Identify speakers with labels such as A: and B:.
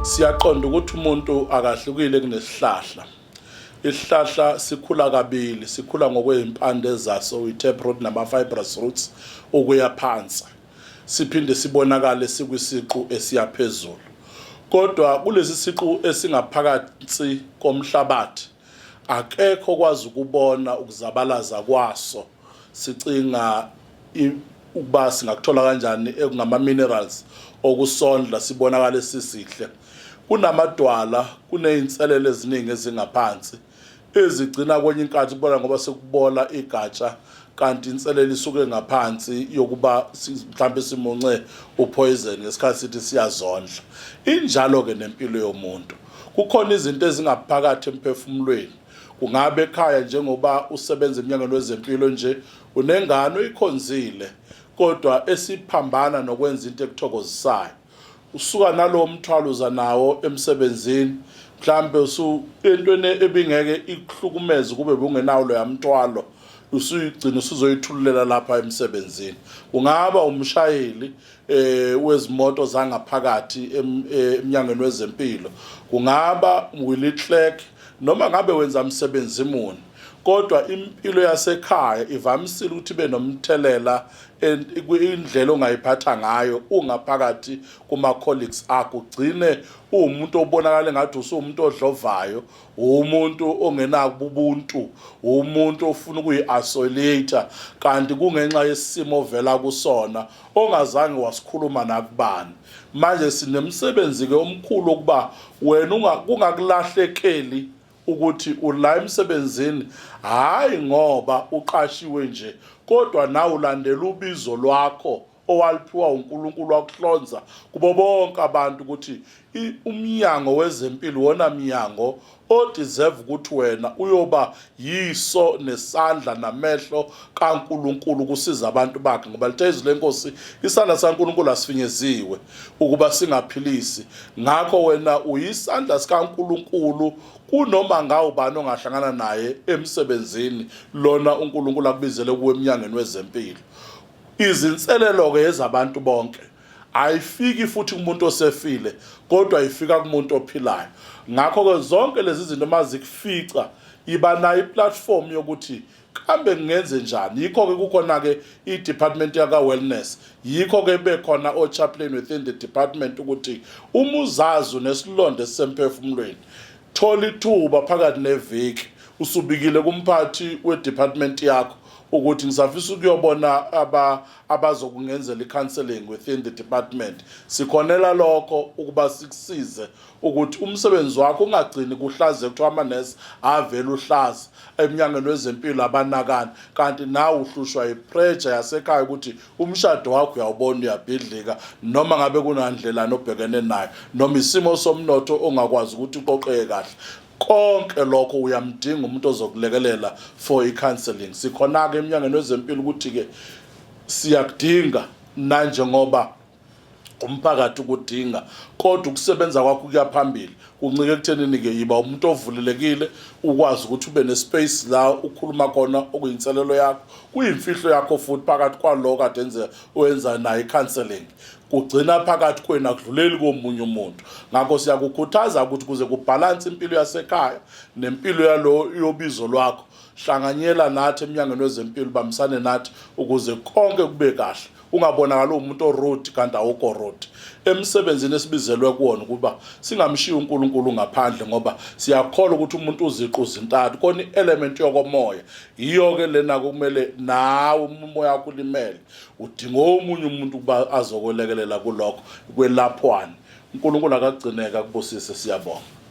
A: Siyaqonda ukuthi umuntu akahlukile kunesihlahla. Isihlahla sikhula kabili, sikhula ngokwezimpande zaso, i-tap root nama-fibrous roots ukuya phansi. Siphinde sibonakale sikwisiqu esiya phezulu. Kodwa kulesi siqu esingaphakathi komhlabathi akekho okwazi ukubona ukuzabalaza kwaso sicinga ukuba singakuthola kanjani ekungama-minerals okusondla sibonakale sisihle. Kunamadwala, kuney'nselelo eziningi ezingaphansi ezigcina kwenye inkathi kubona ngoba sekubola igatsha kanti inselelo isuke ngaphansi yokuba mhlampe simunce upoison ngesikhathi sithi siyazondla. Injalo-ke nempilo yomuntu. Kukhona izinto ezingaphakathi emphefumulweni. Kungabe ekhaya njengoba usebenza emnyangweni wezempilo nje unengane oyikhonzile kodwa esiphambana nokwenza into ekuthokozisayo. Usuka nalowo mthwalo uza nawo emsebenzini mhlambe usu entweni ebingeke ikuhlukumeze kube bungenawo loya mthwalo usuyigcina usuzoyithululela lapha emsebenzini. Kungaba umshayeli wezimoto zangaphakathi emnyangweni wezempilo, kungaba Willie Clerk noma ngabe wenza umsebenzi muni, kodwa impilo yasekhaya ivamisile ukuthi ibe nomthelela indlela ongayiphatha ngayo ungaphakathi kuma colleagues akho, ugcine uwumuntu obonakala engathi usuwumuntu odlovayo, umuntu ongenabo ubuntu, umuntu ofuna ukuyi-isolate, kanti kungenxa yesimo ovela kusona ongazange wasikhuluma nakubani. Manje sinemsebenzi-ke omkhulu ukuba wena kungakulahlekeli ukuthi ula emsebenzini hhayi ngoba uqashiwe nje, kodwa nawe ulandela ubizo lwakho owaliphiwa uNkulunkulu wakuhlonza kubo bonke abantu ukuthi umnyango wezempilo wona mnyango odeserve ukuthi wena uyoba yiso nesandla namehlo kaNkulunkulu ukusiza abantu bakhe, ngoba lithe izwi lenkosi isandla sikaNkulunkulu asifinyeziwe ukuba singaphilisi. Ngakho wena uyisandla sikaNkulunkulu kunoma ngawubani ongahlangana naye emsebenzini lona uNkulunkulu akubizele kuwe emnyangweni wezempilo. Izinselelo-ke ezabantu bonke ayifiki futhi kumuntu osefile, kodwa ifika kumuntu ophilayo. Ngakho-ke zonke lezi zinto uma zikufica, iba nayo iplatform yokuthi kambe ngingenze njani. Yikho-ke kukhona-ke i-department yaka-wellness, yikho-ke bekhona o-chaplain within the department ukuthi uma uzazi unesilonda esisemphefumulweni, thola ithuba phakathi neviki usubikile kumphathi we-department yakho ukuthi ngisafisa ukuyobona abazokungenzela i-counseling within the department. Sikhonela lokho ukuba sikusize ukuthi umsebenzi wakho ungagcini kuhlaze kuthiwa amanesi avele uhlaza emnyangweni wezempilo abanakani, kanti nawe uhlushwa yipressure yasekhaya ukuthi umshado wakho uyawubona uyabhidlika, noma ngabe kunandlelani obhekene nayo, noma isimo somnotho ongakwazi ukuthi uqoqeke kahle. Konke lokho uyamdinga umuntu ozokulekelela for i-counseling. Sikhona-ke emnyangweni wezempilo ukuthi-ke siyakudinga nanjengoba umphakathi ukudinga, kodwa ukusebenza kwakho kuya phambili kuncike ekuthenini-ke yiba umuntu ovulelekile, ukwazi ukuthi ube nespace la ukhuluma khona okuyinselelo yakho, kuyimfihlo yakho futhi phakathi kwalo kade enze wenza naye i-counseling, kugcina phakathi kwenu akudluleli komunye umuntu. Ngakho siyakukhuthaza ukuthi kuze kubhalanse impilo yasekhaya nempilo yalo yobizo lwakho, hlanganyela nathi emnyangweni wezempilo, bambisane nathi ukuze konke kube kahle, ungabonakali uwumuntu orude kanti awukho rude. Emsebenzini esibizelwe kuwona ukuba singamshiyi uNkulunkulu ngaphandle, ngoba siyakholwa ukuthi umuntu uziqu zintathu, khona i-element yokomoya, yiyo-ke lena kumele nawe umoya wakho ulimele, udinga omunye umuntu ukuba azokwelekelela kulokho kwelaphwane. uNkulunkulu akagcineka akubusise, siyabonga.